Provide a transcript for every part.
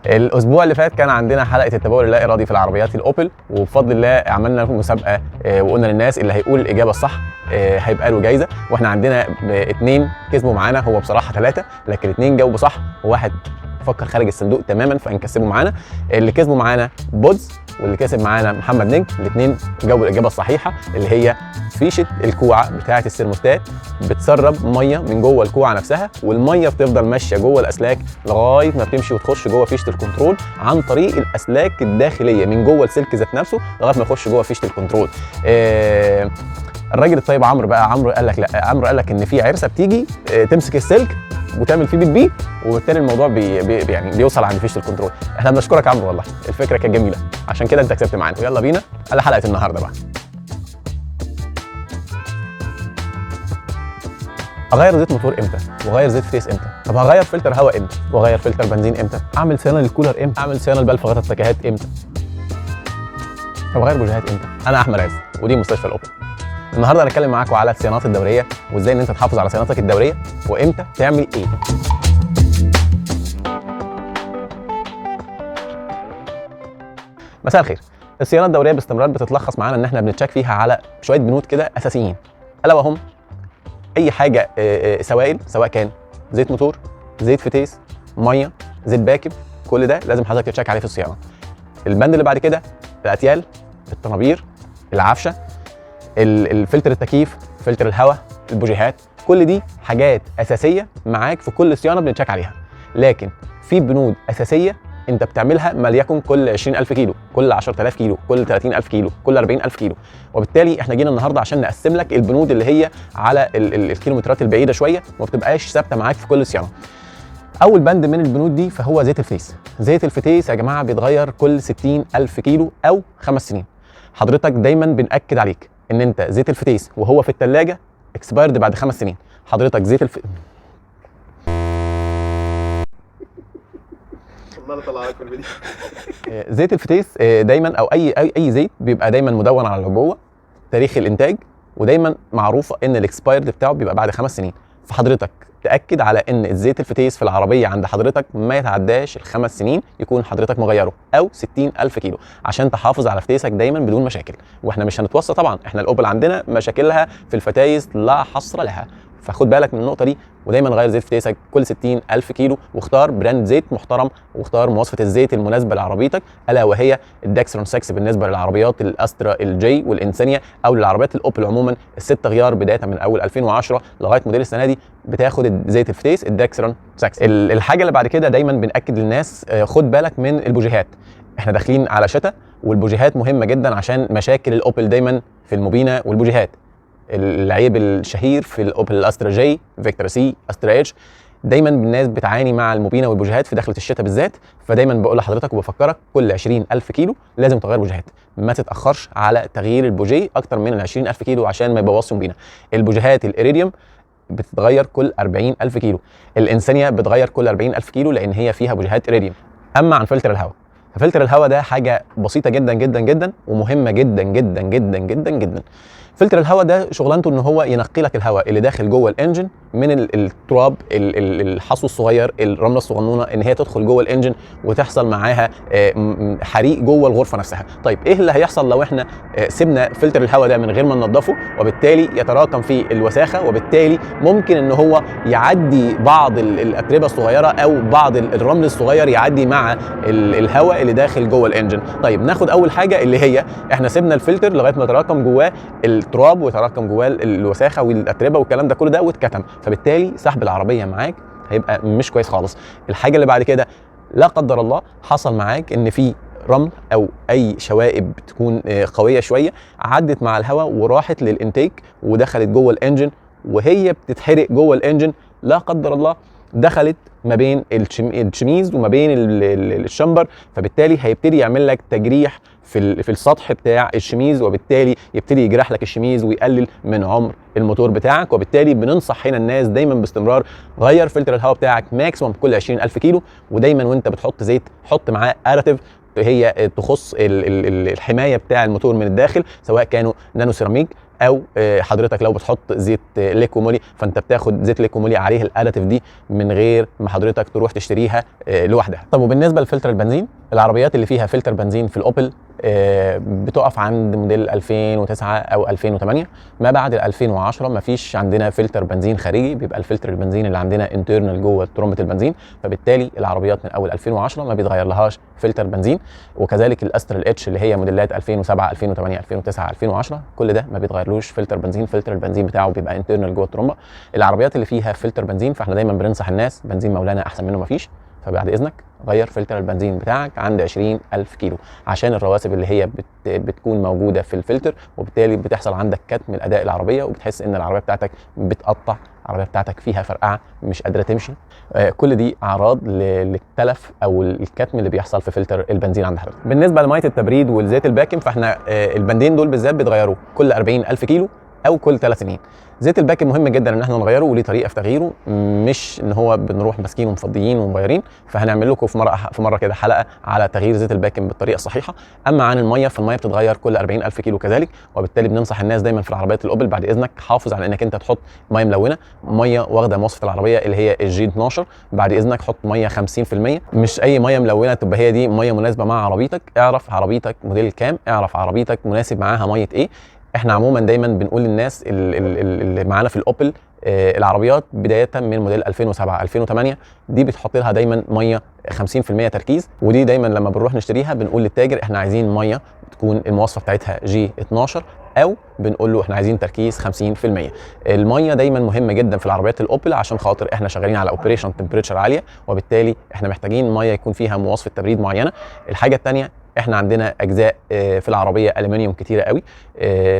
الاسبوع اللي فات كان عندنا حلقة التبول اللا ارادي في العربيات الاوبل، وبفضل الله عملنا لكم مسابقة وقلنا للناس اللي هيقول الاجابة الصح هيبقى له جايزة، واحنا عندنا اتنين كسبوا معانا، هو بصراحة ثلاثة لكن اتنين جاوبوا صح وواحد فكر خارج الصندوق تماما فهنكسبه معانا. اللي كسبوا معانا بودز واللي كسب معانا محمد نجم، الاثنين جاوبوا الاجابة الصحيحة اللي هي فيشه الكوعه بتاعه السيرموستات بتسرب مية من جوه الكوعه نفسها، والمية بتفضل ماشية جوه الاسلاك لغاية ما بتمشي وتخش جوه فيشه ال control عن طريق الاسلاك الداخلية من جوه السلك ذات نفسه لغاية ما يخش جوه فيشه ال control. الراجل الطيب عمرو بقى، عمرو قال لك لا، عمرو قال لك ان في عرسه بتيجي تمسك السلك وتعمل فيه بيب بيب، وبالتالي الموضوع بي بي يعني بيوصل عند فيشه ال control. احنا بنشكرك عمرو، والله الفكرة كانت جميلة، عشان كده انت كسبت معانا. ويلا بينا على حلقة النهارده بقى. اغير زيت موتور امتى؟ واغير زيت فتيس امتى؟ طب هغير فلتر هواء امتى؟ واغير فلتر بنزين امتى؟ اعمل صيانة للكولر امتى؟ اعمل صيانة لبلف غطا التكيهات امتى؟ طب اغير بوجيهات امتى؟ انا احمد عز ودي مستشفى الاوبل. النهارده هنتكلم معاكم على الصيانات الدورية وازاي ان انت تحافظ على صيانتك الدورية وامتى تعمل ايه. مساء الخير. الصيانة الدورية باستمرار بتتلخص معانا ان احنا بنتشيك فيها على شوية بنود كده اساسيين، الا وهم اي حاجة سوائل، سواء كان زيت موتور، زيت فتيس، مية، زيت باكب، كل ده لازم حضرتك تتشيك عليه في الصيانة. البند اللي بعد كده الاتيال، الطنابير، العفشه، الفلتر التكييف، فلتر الهواء، البوجيهات، كل دي حاجات اساسية معاك في كل صيانة بنتشيك عليها. لكن في بنود اساسية انت بتعملها ما ليكن كل 20000 كيلو، كل 10000 كيلو، كل 30000 كيلو، كل 40000 كيلو، وبالتالي احنا جينا النهارده عشان نقسم لك البنود اللي هي على الكيلومترات البعيدة شوية وما بتبقاش ثابتة معاك في كل صيانة. اول بند من البنود دي فهو زيت الفتيس. زيت الفتيس يا جماعة بيتغير كل 60000 كيلو او 5 سنين. حضرتك دايما بنأكد عليك ان انت زيت الفتيس وهو في الثلاجة expired بعد 5 سنين. حضرتك زيت والله انا طلع لك في الفيديو. زيت الفتيس دايما او اي اي اي زيت بيبقى دايما مدون على العبوه تاريخ الانتاج، ودايما معروفة ان ال expired بتاعه بيبقى بعد 5 سنين. فحضرتك تاكد على ان الزيت الفتيس في العربية عند حضرتك ما يتعداش ال5 سنين يكون حضرتك مغيرة، او 60000 كيلو، عشان تحافظ على فتيسك دايما بدون مشاكل. واحنا مش هنتوصى طبعا، احنا الاوبل عندنا مشاكلها في الفتايس لا حصر لها، فخد بالك من النقطة دي. ودايما غير زيت فتيسك كل 60000 كيلو، واختار brand زيت محترم، واختار مواصفه الزيت المناسبة لعربيتك، الا وهي الداكسرون 6 بالنسبة للعربيات الاسترا الجي والانسانيا، او للعربيات الاوبل عموما. الست غيار بداية من اول 2010 لغاية موديل السنة دي بتاخد زيت الفتيس الداكسرون 6. الحاجة اللي بعد كده دايما بناكد للناس، خد بالك من البوجيهات. احنا داخلين على شتاء، والبوجيهات مهمة جدا عشان مشاكل الاوبل دايما في الموبينه والبوجيهات. العيب الشهير في الاوبل الاسترا جي، فيكترا سي، استرا اتش، دايما الناس بتعاني مع الموبينه والبوجيهات في دخله الشتاء بالذات. فدايما بقول لحضرتك وبفكرك كل 20000 كيلو لازم تغير بوجيهات، ما تتاخرش على تغيير البوجيه اكتر من 20000 كيلو عشان ما يبوظش موبينه. البوجيهات الإيريديوم بتتغير كل 40000 كيلو، الانسانيا بتغير كل 40000 كيلو لان هي فيها بوجيهات إيريديوم. اما عن فلتر الهواء، ففلتر الهواء ده حاجة بسيطة جدا جدا جدا ومهمة جدا جدا جدا جدا جدا. فلتر الهواء ده شغلانته ان هو ينقي لك الهواء اللي داخل جوه ال engine من التراب، الحصو الصغير، الرملة الصغنونه، ان هي تدخل جوه ال engine وتحصل معاها حريق جوه الغرفة نفسها. طيب ايه اللي هيحصل لو احنا سيبنا فلتر الهواء ده من غير ما ننضفه، وبالتالي يتراكم فيه الوساخه، وبالتالي ممكن ان هو يعدي بعض الاتربه الصغيرة او بعض الرمل الصغير يعدي مع الهواء اللي داخل جوه ال engine. طيب ناخد اول حاجة اللي هي احنا سيبنا الفلتر لغاية ما تراكم جواه التراب وتراكم جواه الوساخه والاتربه والكلام ده كله ده واتكتم، فبالتالي سحب العربية معاك هيبقى مش كويس خالص. الحاجة اللي بعد كده، لا قدر الله حصل معاك ان في رمل او اي شوائب تكون قوية شوية عدت مع الهواء وراحت لل intake ودخلت جوه ال engine، وهي بتتحرق جوه ال engine لا قدر الله دخلت ما بين الشميز وما بين الشمبر، فبالتالي هيبتدي يعمل لك تجريح في السطح بتاع الشميز، وبالتالي يبتدي يجرح لك الشميز ويقلل من عمر الموتور بتاعك. وبالتالي بننصح هنا الناس دايما باستمرار غير فلتر الهواء بتاعك maximum كل 20000 كيلو، ودايما وانت بتحط زيت حط معاه additive هي تخص الحماية بتاع الموتور من الداخل، سواء كانوا nano ceramic او حضرتك لو بتحط زيت Liqui Moly فانت بتاخد زيت Liqui Moly عليه ال additive دي من غير ما حضرتك تروح تشتريها لوحدها. طب وبالنسبة لفلتر البنزين، العربيات اللي فيها فلتر بنزين في الاوبل بتقف عند موديل 2009 او 2008، ما بعد ال 2010 مفيش عندنا فلتر بنزين خارجي، بيبقى الفلتر البنزين اللي عندنا internal جوه ترمبه البنزين، فبالتالي العربيات من اول 2010 ما بيتغير لهاش فلتر بنزين. وكذلك الاسترا ال H اللي هي موديلات 2007 2008 2009 2010 كل ده ما بيتغيرلوش فلتر بنزين، فلتر البنزين بتاعه بيبقى internal جوه الترمبه. العربيات اللي فيها فلتر بنزين فاحنا دايما بننصح الناس بنزين مولانا احسن منه مفيش، فبعد اذنك غير فلتر البنزين بتاعك عند 20000 كيلو عشان الرواسب اللي هي بتكون موجودة في الفلتر، وبالتالي بتحصل عندك كتم الاداء العربية، وبتحس ان العربية بتاعتك بتقطع، العربية بتاعتك فيها فرقعه مش قادرة تمشي. كل دي اعراض للتلف او الكتم اللي بيحصل في فلتر البنزين عند حضرتك. بالنسبة لمية التبريد والزيت الباكم فاحنا البندين دول بالذات بيتغيروا كل 40000 كيلو او كل 3 سنين. زيت الباكم مهم جدا ان احنا نغيره، وليه طريقه في تغييره، مش ان هو بنروح ماسكين ومفضيين ومغيرين، فهنعمل لكم في مرة كده حلقة على تغيير زيت الباكم بالطريقة الصحيحة. اما عن المية فالميه بتتغير كل 40000 كيلو كذلك، وبالتالي بننصح الناس دايما في العربيات الاوبل بعد اذنك حافظ على انك انت تحط مية ملونة، مية واخده مواصفه العربية اللي هي ال G 12، بعد اذنك حط مية 50%، مش اي مية ملونة تبقى هي دي مية مناسبة مع عربيتك. اعرف عربيتك موديل كام، اعرف عربيتك مناسب معاها مية ايه. احنا عموما دايما بنقول للناس اللي معانا في الاوبل العربيات بداية من موديل 2007 2008 دي بتحط لها دايما مية 50% تركيز، ودي دايما لما بنروح نشتريها بنقول للتاجر احنا عايزين مية تكون المواصفه بتاعتها G 12، او بنقول له احنا عايزين تركيز 50%. المية دايما مهمة جدا في العربيات الاوبل عشان خاطر احنا شغالين على operation temperature عالية، وبالتالي احنا محتاجين مية يكون فيها مواصفه تبريد معينة. الحاجة الثانية احنا عندنا اجزاء في العربية الومنيوم كتيرة قوي،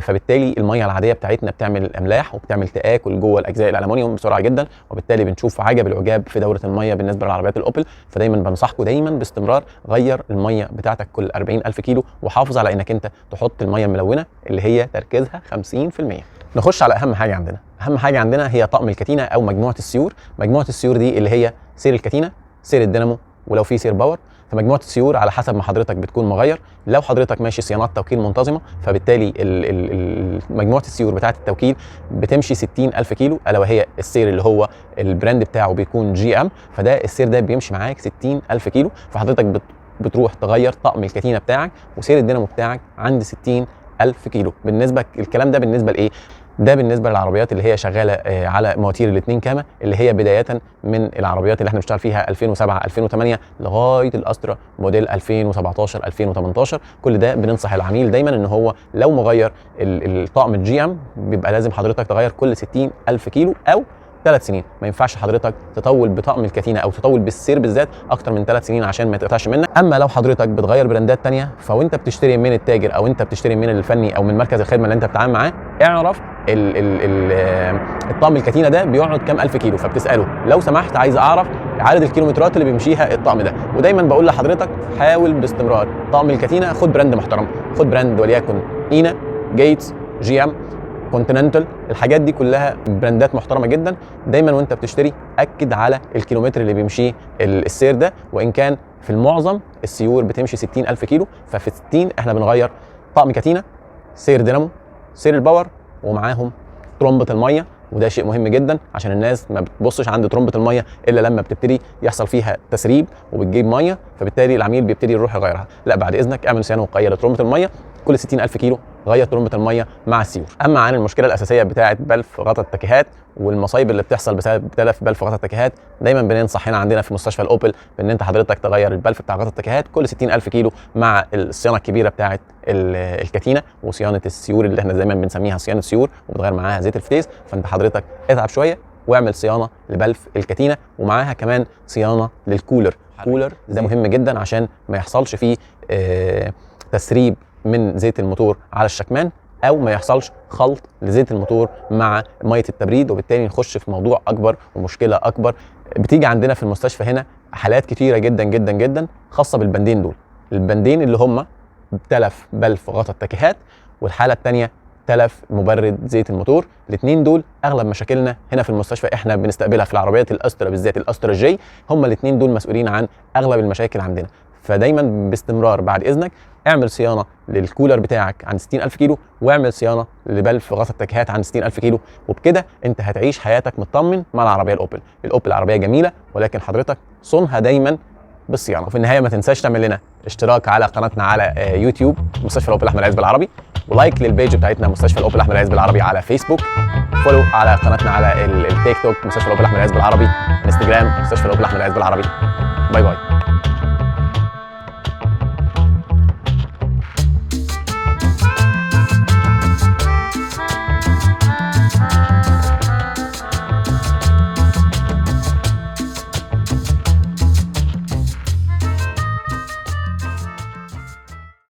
فبالتالي المية العادية بتاعتنا بتعمل املاح وبتعمل تاكل جوه الاجزاء الالومنيوم بسرعة جدا، وبالتالي بنشوف عجب العجاب في دوره المية بالنسبة للعربيات الاوبل. فدايما بنصحكم دايما باستمرار غير المية بتاعتك كل 40000 كيلو، وحافظ على انك انت تحط المية الملونة اللي هي تركيزها 50%. نخش على اهم حاجة عندنا، اهم حاجة عندنا هي طقم الكتينه او مجموعة السيور. مجموعة السيور دي اللي هي سير الكتينه، سير الدينامو، ولو في سير power. فمجموعه السيور على حسب ما حضرتك بتكون مغير، لو حضرتك ماشي صيانات توكيل منتظمة فبالتالي مجموعة السيور بتاعه التوكيل بتمشي 60000 كيلو، الا وهي السير اللي هو ال brand بتاعه بيكون GM، فده السير ده بيمشي معاك 60000 كيلو. فحضرتك بتروح تغير طقم الكتينه بتاعك وسير الدينامو بتاعك عند 60000 كيلو. بالنسبة الكلام ده بالنسبة لايه؟ ده بالنسبة للعربيات اللي هي شغالة على مواتير الاثنين كامه، اللي هي بداية من العربيات اللي احنا بنشتغل فيها 2007 2008 لغاية الاسترا موديل 2017 2018. كل ده بننصح العميل دايما ان هو لو مغير الطقم ال GM بيبقى لازم حضرتك تغير كل 60000 كيلو او 3 سنين. ما ينفعش حضرتك تطول بطقم الكتينه او تطول بالسير بالذات اكتر من 3 سنين عشان ما تقطعش منك. اما لو حضرتك بتغير براندات تانية فوانت بتشتري من التاجر او انت بتشتري من الفني او من مركز الخدمة اللي انت بتتعامل معاه، اعرف الطقم الكتينه ده بيقعد كام الف كيلو، فبتساله لو سمحت عايز اعرف عدد الكيلومترات اللي بيمشيها الطقم ده. ودايما بقول لحضرتك حاول باستمرار طقم الكتينه خد brand محترم، خد brand وليكن اينا، جيتس، GM، كونتيننتال، الحاجات دي كلها براندات محترمه جدا. دايما وانت بتشتري اكد على الكيلومتر اللي بيمشيه السير ده، وان كان في المعظم السيور بتمشي 60000 كيلو، ففي 60 احنا بنغير طقم كتينه، سير دينامو، سير ال power، ومعاهم ترمبه المية. وده شيء مهم جدا عشان الناس ما بتبصش عند ترمبه المية الا لما بتبتدي يحصل فيها تسريب وبتجيب مية، فبالتالي العميل بيبتدي يروح يغيرها. لا، بعد اذنك اعمل صيانة وقائيه لترمبه المية كل 60000 كيلو، غير ترمبه المية مع السيور. اما عن المشكلة الاساسية بتاعه بلف غطا التكيهات والمصايب اللي بتحصل بسبب تلف بلف غطا التكيهات، دايما بننصح هنا عندنا في مستشفى الاوبل بان انت حضرتك تغير البلف بتاع غطا التكيهات كل 60000 كيلو مع الصيانة الكبيرة بتاعه الكتينه وصيانة السيور اللي احنا دايما بنسميها صيانة سيور، وبتغير معاها زيت الفتيس. فانت حضرتك اتعب شوية واعمل صيانة لبلف الكتينه، ومعاها كمان صيانة لل cooler. cooler ده مهم جدا عشان ما يحصلش فيه تسريب من زيت الموتور على الشكمان، او ما يحصلش خلط لزيت الموتور مع مية التبريد، وبالتالي نخش في موضوع اكبر ومشكلة اكبر. بتيجي عندنا في المستشفى هنا حالات كتيرة جدا جدا جدا خاصة بالبندين دول، البندين اللي هم تلف بلف غطا التكيهات، والحالة الثانية تلف مبرد زيت الموتور. الاثنين دول اغلب مشاكلنا هنا في المستشفى احنا بنستقبلها في العربيات الاسترا، بالذات الاسترا J، هم الاثنين دول مسؤولين عن اغلب المشاكل عندنا. فدايما باستمرار بعد اذنك اعمل صيانة للكولر بتاعك عند 60000 كيلو، واعمل صيانة لبلف غطا التكييفات عند 60000 كيلو، وبكده انت هتعيش حياتك مطمن مع العربية الاوبل. الاوبل عربية جميلة، ولكن حضرتك صونها دايما بالصيانه. وفي النهاية ما تنساش تعمل لنا اشتراك على قناتنا على يوتيوب مستشفى الاوبل احمد عز بالعربي، و like لل page بتاعتنا مستشفى الاوبل احمد عز بالعربي على فيسبوك، follow على قناتنا على التيك توك مستشفى الاوبل احمد عز بالعربي، انستجرام مستشفى الاوبل احمد عز بالعربي. bye bye.